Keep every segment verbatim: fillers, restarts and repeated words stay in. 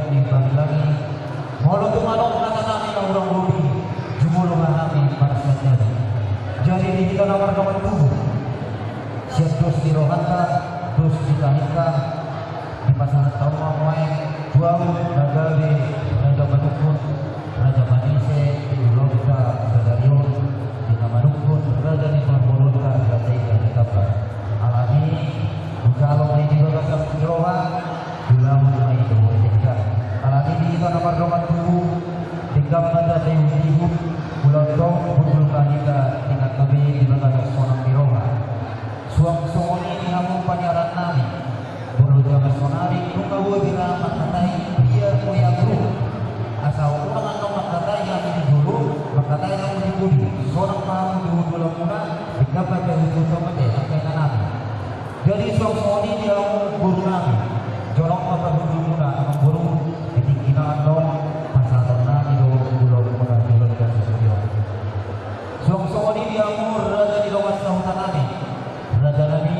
Bagi-bagi, molo tung adong hata nami na hurang lobi, jumolo ma hami marsianjadi. Jadi di hita na mardongan tubu, sian dos ni rohanta, dos ni tahinta, dipasahat hamu ma nuaeng tu ahu na gabe Raja Manungkun, Raja Manise di ulaonta sadari on, di na manungkun raja ni parboruonta, raja i Raja Tamba. Alani i, hujalo ma i di bagasan ni roha, ulaon ma i dohot denggan. Alani i, di hita na mardongan tubu, denggan ma hita taihutihut, molo tong hundul ma hita di na gabe di bagasan sonang ni roha. Suang songon i di hamu paniaran nami. Molo jaman sonari nunga boi be ra mangkatai dia, o ya bro. Asa unang annon mangkatai hamu di jolo, mangkatai hamu di pudi. Sonang ma hamu di hundulanmuna, denggan ma taihutihut hamu ate angka inanami. Jadi suang songon i di hamu boru nami. Jonok ma parhundulmuna, amang boru, di tingkina annon pasahaton nami do ulaonmuna di ulaon na saonari on. Suang songon i di hamu raja ni dongan sahuta nami. Raja nami,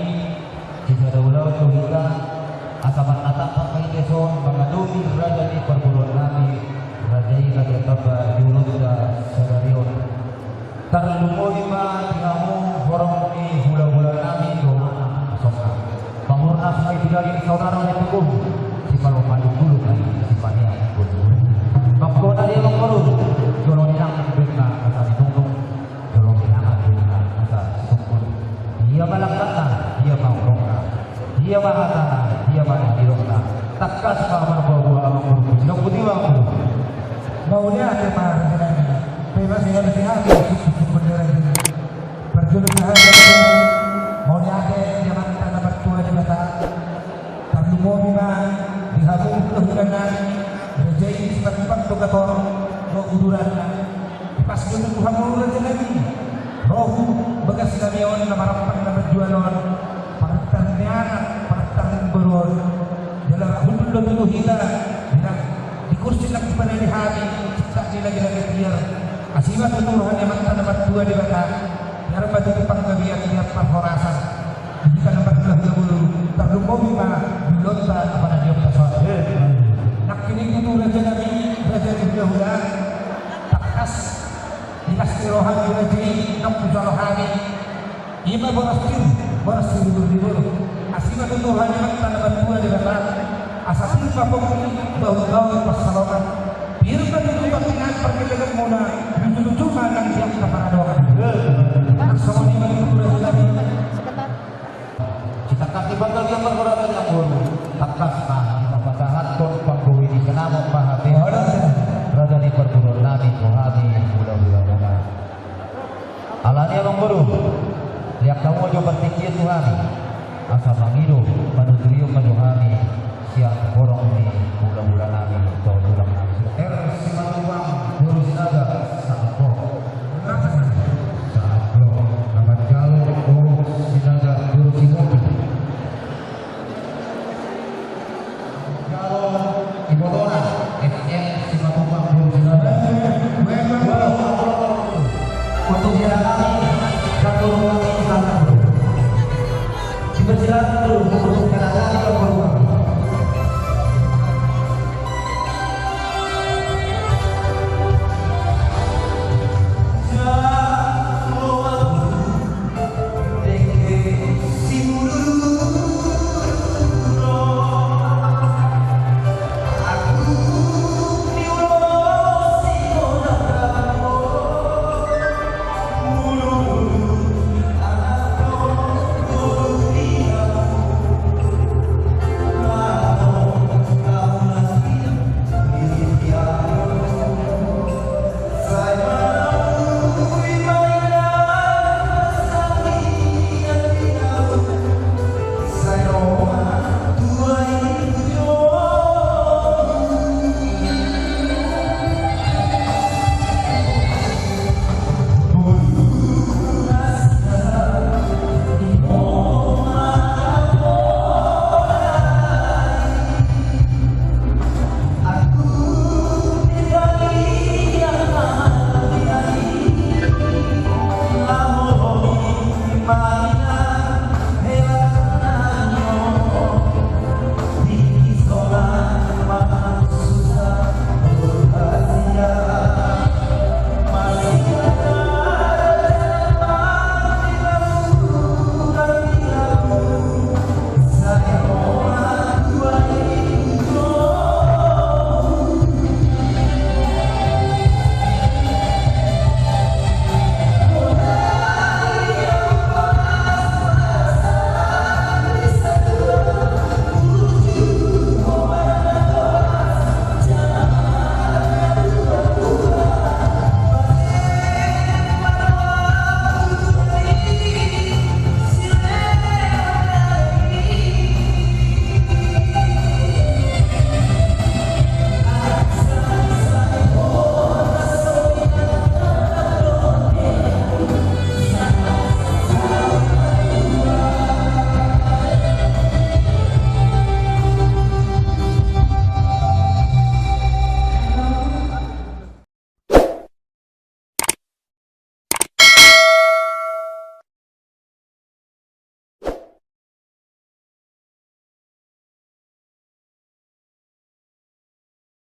sisada ulaon do hita, asa marnatangkang ma hita dison mangadopi raja ni parboruon nami, raja i Raja Tamba di ulaonta sadari on. Tarlumobi ma di hamu horong ni hulahula nami dohot sonang. Pamurnas ma i tu daging, saudara ni tubuh, sipalomaling bulu ma i, sipaniang bulu. Mangkona di amang boru, jolo ni nang benna asa ditungtung. Jolo ni nang benna asa ditungtung. Dia ma langkatna, dia ma horongna, dia ma hatana, dia ma nidokna. Tangkas ma marboaboa amang boru. Sidok puti ma amang boru. Mauliate ma raja nami. Pe masih ada di hati, suku-suku bendera ini. Parjolo sahat, mauliate di Amanta na martua Debata. Tarlumobi ma di hamu hulahula nami, raja i Simatupang Togator dohot uduranna. Dipas do tu hamu raja nami roha bagas nami on na marampang na marjual on, partarniangan, partarniangan boru on. Jala ra hundul do tu hita, di kursi na hupanani hami, cipta ni lage-lage tiar. Asi ma tutu roha ni Amanta na martua Debata, tiar ma tutu panggabean, tiar parhorasan. Di hita na marhulahula boru, tarlumobi ma di ulaonta na pananihonta on. Nangkin i tutu raja nami, raja ni hulahula, tangkas di las ni roha ni raja i, nunga hujalo hami. Ima boras tir, boras tir di boru. Asi ma tutu roha ni Amanta na martua Debata. Asa pir ma pongki, bahu-bahu pansalongan. Pir ma tutu pangkinan pargeleganmuna, luju-luju ma nang di angka paradongan. Nang songon i ma tutu raja nami. Sitangkas ni panggabean parhorasan ni amang boru, tangkas ma pasahathon panggohi ni sinamot ma hape raja ni parboruon nami tu hami hulahula nami. Alani i amang boru, lean hamu jo partingkian tu hami, asa mangido manuturion ma jo hami sian horong ni hulahula nami dohot tulang nami. R. Simatupang boru Sinaga, sangap. Sangap. Na manjalo boru Sinaga boru Simoki. Jalo ibotona, F M Simatupang boru Sinaga. Untuk dia kami, satu kami, satu. Dipersilakan dulu.